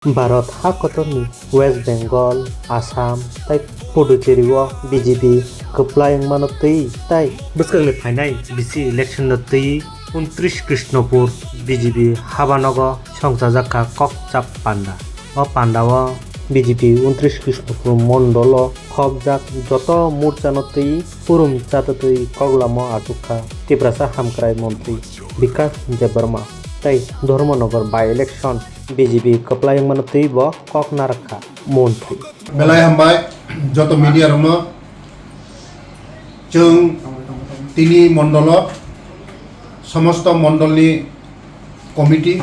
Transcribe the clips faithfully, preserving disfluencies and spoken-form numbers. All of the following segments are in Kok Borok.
Bharat ha kotorni West Bengal, Assam tei Puducherry o B J P kwplai wngmano twi tei bwskangni phainai bisi election no twi untris Krishnapur B J P habanogo songchajak kha kokchap panda. O panda o B J P untris Krishnapur mondol o khopjak joto morcha no twi purum chatwi koklamo achuk kha Tiprasa hamkrai montri Bikash Debbarma tei Dharmanagar by election B J P kwplai wngmano twi bo kok narwk kha montri. Belai hambai joto media rokno. Chwng tini mondolo somosto mondolni committee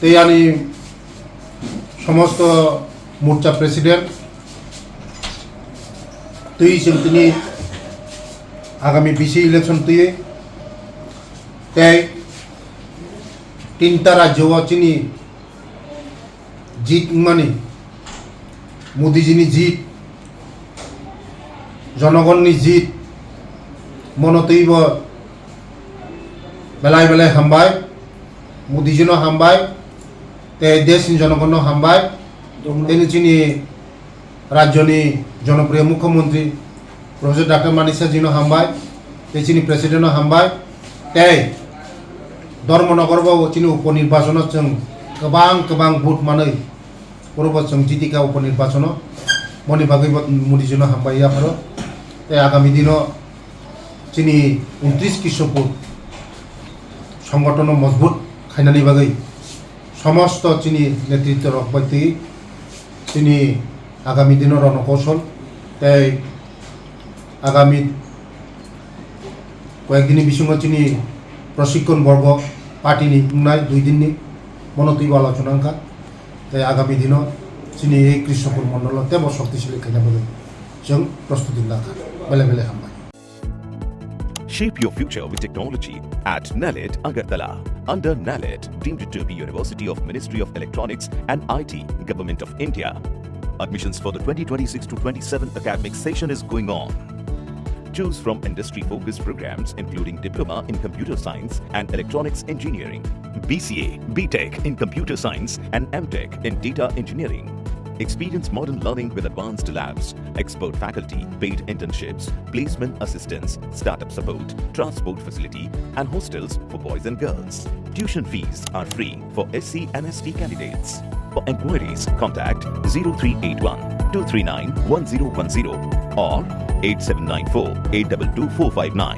tei ani somosto morcha president twi chwng tini agami B C election twi tei tinta rajyo o chini jit wngmani, Modijini jit, jonogonni jit, mono twibo belai belai hambai, Modijino hambai, tei desni jonogonno hambai, tei chini rajyoni jonopriyo mukhyamantri Professor Doctor Manik Saha jino hambai, tei chini president no hambai, tei Dharmanagar bo chini upo nirbachono chwng kwbang kwbang vote manwi, oro bo chwng jiti kha upo nirbachono, moni bagwi bo Modi jino hambai yapharo, tei agami dino chini untris Krishnapur songotono mojbut khainani bagwi somosto chini netritto rok bai twi chini agami dino rono kosol tei agami koyek dini bisingo chini proshikkhon borgo party ni wngnai dui din ni mono twi bala chunang kha tei agami dino chini ei Krishnapur mondolo tebo shoktisali khaina bagwi chwng prostuti nakha. Belai belai hambai. Shape your future with technology at NALET Agartala. Under NALET, deemed to be University of Ministry of Electronics and I T, Government of India. Admissions for the twenty twenty-six to twenty-seven academic session is going on. Choose from industry-focused programs including Diploma in Computer Science and Electronics Engineering, B C A, B Tech in Computer Science and M Tech in Data Engineering. Experience modern learning with advanced labs, expert faculty, paid internships, placement assistance, startup support, transport facility, and hostels for boys and girls. Tuition fees are free for S C and S T candidates. For enquiries, contact zero three eight one two three nine one zero one zero or eight seven nine four eight double two four five nine.